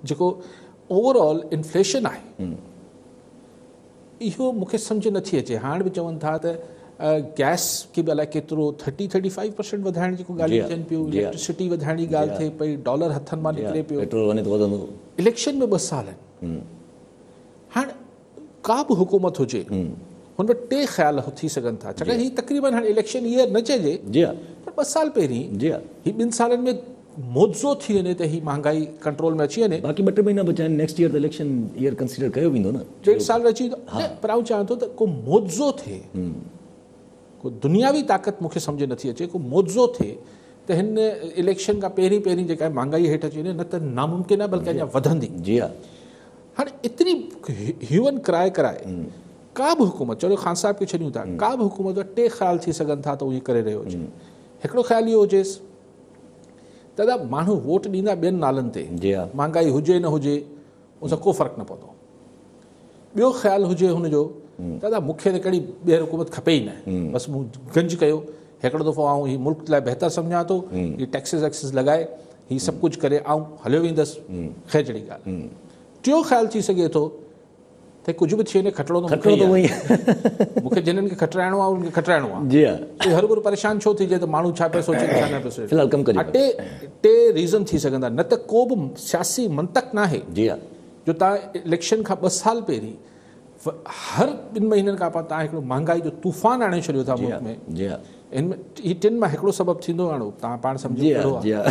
جيڪو over all inflation آهي اهو مون کي سمجهه نٿي اچي. هاڻ به چون ٿا ته گئس کي به الائي ڪيترو 30 35% وڌائڻ جيڪو ڳالهيون ٿين پيون، اليڪٽرسٽي وڌائڻ جي ڳالهه ٿئي پئي، ڊالر هٿن مان نڪري پيو، پيٽرول وڃي ٿو وڌندو. اليڪشن ۾ 2 سال آهن. هاڻ ڪا به حڪومت هجي هن وٽ ٽي خيال ٿي سگهن ٿا، ڇاڪاڻ هي تقريبن هاڻي اليڪشن ايئر نه چئجي پر 2 سال پهرين هي 2 سالن ۾ معجزو ٿي وڃي ته هي مهانگائي ڪنٽرول ۾ اچي وڃي. باقي 2-3 مهينا بچا آهن، نيڪسٽ ايئر ته اليڪشن ايئر ڪنسيڊر ڪيو ويندو نه. 1.5 سال اچي ويندو نه، پر آئون چوان ٿو ته ڪو معجزو ٿئي، ڪو دنياوي طاقت مون کي سمجهه نٿي اچي، ڪو معجزو ٿئي ته هن اليڪشن کان پهرين پهرين جيڪا مهانگائي هيٺ اچي وڃي، نه ته ناممڪن آهي، بلڪه اڃا وڌندي. جي ها. هاڻي ايتري هيومن ڪرائي ڪرائي ڪا به حڪومت، چلو خان صاحب کي ڇڏيون ٿا، ڪا به حڪومت وٽ ٽي خيال ٿي سگهن ٿا ته اهي ڪري رهيو هجي. هڪڙو خيال اهو هجيس ته دادا ماڻهو ووٽ ڏيندا ٻين نالن تي، مهانگائي هجي نه هجي ان سان ڪو فرق نه پوندو. ٻيو خيال هجي هن جو دادا مون کي ته ڪهڙي ٻيهر حڪومت کپي ئي نه، بس مون گنج ڪيو هڪڙو دفعو، آئون هي ملڪ لاء بهتر سمجهان ٿو، هي ٽيڪسز ويڪسز لڳائي هي سڀ ڪجهه ڪري آئون هليو ويندس، خير جهڙي ڳالهه. ٽيون خيال ٿي سگهي ٿو ته ڪجهه به ٿي وڃي کٽڻو ته مون کي ئي آهي، مون کي جنهن کي کٽرائڻو آهي انهن کي کٽرائڻو آهي. جي ها. هر ڀر پريشان ڇو ٿيجي ته ماڻهو ڇا پيا سوچن ڇا نه پيا سوچن. في الحال ڪم ڪجي. ٽي ريزن ٿي سگهن ٿا، نه ته ڪو به سياسي منطق ناهي. جي ها. جو توهان اليڪشن کان 2 سال پهرين هر 2 مهينن کان پوء توهان هڪڙو مهانگائي جو طوفان آڻي ڇڏيو ٿا ملڪ ۾. جي ها. هن ۾ هي ٽن مان هڪڙو سبب ٿيندو، هاڻي توهان پاڻ سمجهو ڪهڙو آهي. جي ها.